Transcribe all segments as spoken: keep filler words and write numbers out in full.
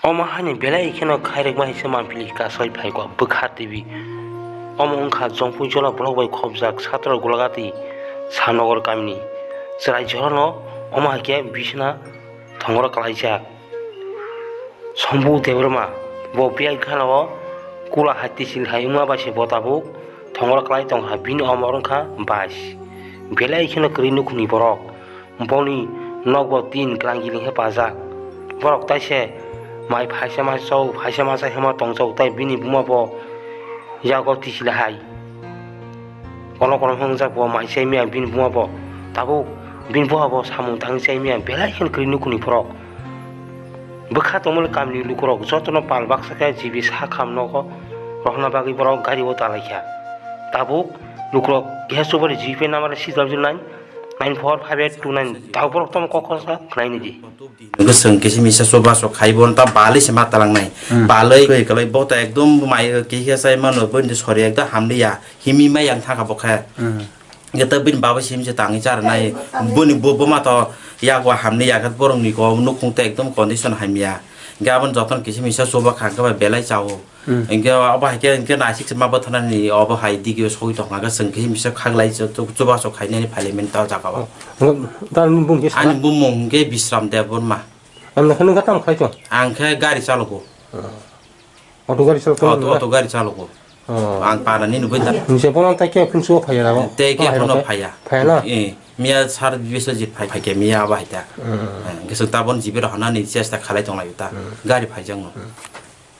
Omo haino belai kheno khairokma hai se manpili kasai phaikha bwkha twi. Omo wngkha Jongpui Jola block bai khopjak Satro Golagati Samnogor kamini chwrai jorano omo hai khe bisna thongoro kalaijak. Sombu Debbarma bo biyang khana o kula hai tisil hai wngma bai se bo tabuk thongoro kalai tongkha, bini omor wngkha bais. Belai kheno kwrwi nukhungni borok. Boni nokbo tin grangiling khe pajak. Borok taise mai phaisa ma chau, phaisa ma chai hwnma tongchau, tai bini buma bo yago tisila hai. Kono kono hwngjak bo mai chai miya bini buma bo. Tabuk bini buma bo samung tangwi chai miya belai kheno kwrwi nukhungni borok. Bwkha tongmani kamini lukurok jotono pal baksa khe jibi sakham nogo rohorna bagwi borok gari o talaikha. Tabuk lukurok keha chubari G P number six double zero nine nine four five eight two nine. Tabuk borok tamo kok khoroksa khwlaini di. Nokhe chwng kisa misa chubachu khai bo ta balwi se ma talangnai. Hmm. Balwi kwrwi kwlai bo ta ekdom mai kisa chai mano boni sori ekdom hamliya. Himi mai yang thangkha bo khe. Hmm. Hwnkhe ta bini baba sim se tangwi charnai. Boni bo, buma to yago hamni yakat borokni ko nukhung ta ekdom condition hamya. Hwnkhe aboni jotono kisa misa chuba kha hwnkhe bai belai chao. Hmm. Hwnkhe abo hai khe hwnkhe naisik se ma bwtharnani obo hai digi o sogwi tongkha hwnkhe chwng kisa misa khaklai chu, chu, chubachu khainani parliament o jaga o. Oh, dan bumung khe sana? Ani bumung hwnkhe Bisram Debbarma. Ang nakhai nung kha tamo khai tong? Ang khe gari chalogo. Oh. Auto gari chalogo. Auto, auto gari chalogo. Oh. Ang para ni nubui ta. Nise bono tai khe phunsu phaiya na bo? Tei khe phano phaiya. Phaiya na? Eh, miya sar biso jit phai, phai khe miya abo hai ta. Hmm. Eh, hwnkhe chwng tabon jibi rok hwnani chesta khalai tong lai ta. Hmm. Gari phai jang no. Hmm.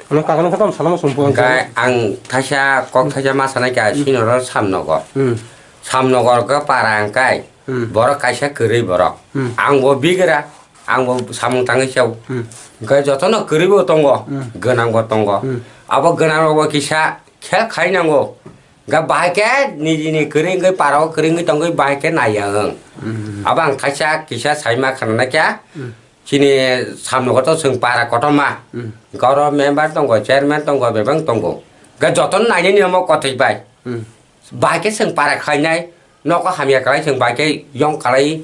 Ano kaka no kha tamo sana mo sumpu ang. Ang thaisa kok thaisa ma sanai kha, hmm, sino ro Samnogor. Hmm. Samnogor khe para ang kai. Hmm. Borok kaisa kwrwi borok. Hmm. Ang bo bigra. Ang bo samung tangwi chao. Hmm. Hwnkhe jotono kwrwi bo tongo, hmm, gwnang bo tongo. Hmm. Abo gwnang rok bo kisa khe khai nango. Hwnkhe bahai khe nijini kwrwi wngwi parao kwrwi wngwi tongwi bahai khe naiya wng. Hmm. Abo ang thaisa kisa saima khana khe, hmm, chini Samnogor to chwng para kotorma. Hmm. Hwnkhe oro member tongo, chairman tongo, bebak tongo. Hwnkhe jotono nainani omo kothai bai. Hmm. Bahai khe chwng para khlainai. Nogo hamya khlai chwng bai khe yong khlai,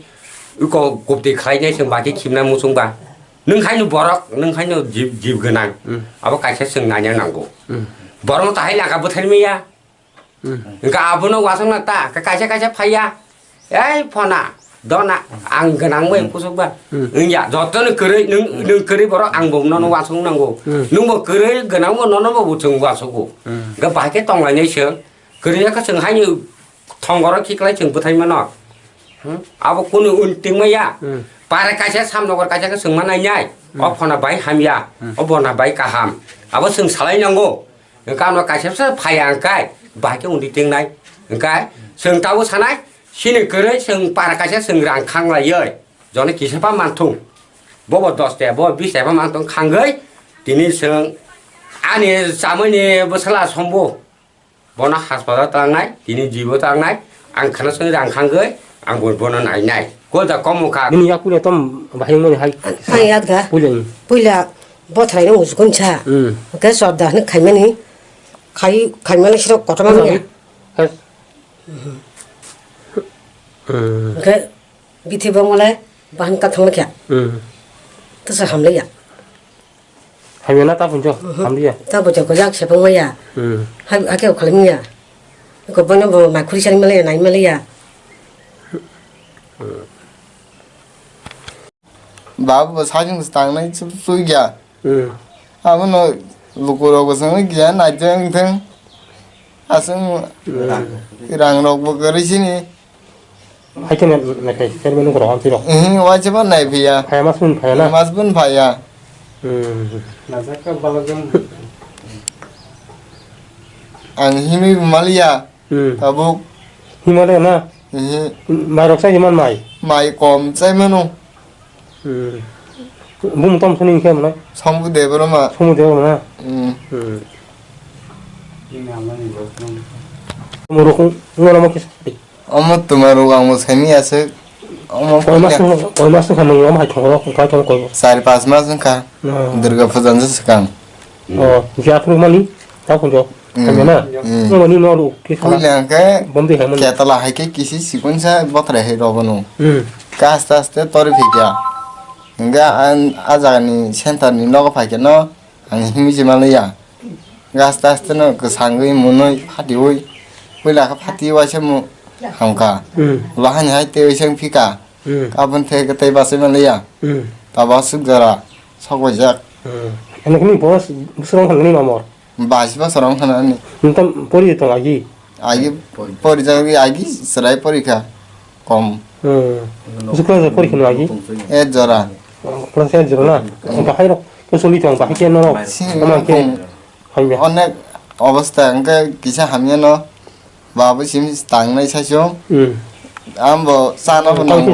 iko kubti khlainai chwng bai khe khimna muchung ba. Nwng haino borok, nwng haino jib, jib gwnang. Hmm. Abo kaisa chwng naina nango. Hmm. Borok no tahai laka bwthai maya. Hmm. Hwnkhe abono uansukna ta, kaisa kaisa phaiya. Ei phona, dona, ang gwnang bai, hmm, kusuk ba. Hmm. Wngya, jotono kwrwi, nwng, nwng kwrwi borok ang bo nono uansuk nango. Hmm. Nwng bo kwrwi gwnang bo nono bo chwng uansugo. Hmm. Hwnkhe bai khe tonglainai chwng. Kwrwi khe chwng haino thongoro khiklai chwng bwthai mano. Hmm? Abo kunu unting maya. Hmm. Para kaisa Samnogor kaisa khe chwng ma nainai. Hmm. O phona bai hamya. Hmm. O bona bai kaham. Abo chwng salai nango. Hwnkhe ano kaisa bwsa phaiya hwnkhe bai khe undi tengnai. Hwnkhe chwng tabuk sanai, chini kwrwi chwng para kaisa chwng rang khanglaiwi. Jone kisa pa manthung. Bobo dos taya, bobo bis taya pa manthung khangwi. Tini chwng ani chamwini bwsala sombo. Bono haspatal tangnai, tini jibo tangnai, ang khana songwi rang khangwi, ang bo bono nainai. Ko da komo kha. Bini yak puila tom bahai mani hai. Ang yak da. Puila ni. Puila bothrai no muskun cha. Hmm. Ke sor da hne khaimani, khai, khaimani siro kotoma ni. Hai. Hmm. Ke bithi bongole bahan ka thangma kya. Hmm. Tasa hamle ya. Hamya na ta punjo, mhm, hamliya. Ta punjo ko yak sepang maya. Hmm. Hai, ake o khalim ya. Ko bono bo ma khuri sani male, nai male ya. Babu bo sajung tangnai chu chu ya. Hmm. Abono lukurok bo sangwi ya nai jeng theng. Aswng, hmm, rang rok bo kwrwi sini. Hai khe nai, nai khai, chairman nung rok, amtwi rok. Ehe, waisa bo nai phiya. Phaiya mas bun phaiya na? Mas bun phaiya. Hmm. Ang himwi bo maliya. Hmm. Tabuk. Himale na? Ehe. Mai rok chai himan mai? Mai kom chai mano. Hmm. Bumung tom sani khe mwnai? Sambu Debbarma. Sambu Debbarma na? Hmm. Hmm. Murukung, ngora mo kisa. Omo twma rok ang bo saimanya se. Omo koi mas wngkha, koi mas wngkha nwng omo hai thongro, koi thong koi. Char pas mas wngkha. Oh. Durga puja ni swkang. Oh, je aphuru mani, ta phunjo. Hmm. Kanya na? Hmm. Omo ni no ru, kisa. Puila hwnkhe bomdi hai mani. Ketala hai khe kisi sikon sa bothrai hai rogo no. Hmm. Ka aste aste tori phikya. Hingke ang a jagani center ni nogo phaikhe no ang himwi se manliya. Hingke aste aste no kwsangwi mwnwi phatiwi puila khe phati waisa mu hamka. Hmm. Bahani hai tei waisa phika. Hmm. Aboni theke tei basai manliya. Hmm. Tabo aswk jora sok waijak. Hmm. Ani kini boss bwswrang thangni mamor. Bais bosor wng khna ani. Nta pori tong agi? Agi pori jagwi agi chwrai pori kha kom. Hmm. Bwswk class pori khna agi? E jora. Class e jora na? Bahai rok to soli tong bahai ke no. Sini Ama ke kom. Hamya. Onek obostha hwnkhe kisa hamya no. Babu sim tangnai saichung. Hmm. Ambo chana bo Tang nang.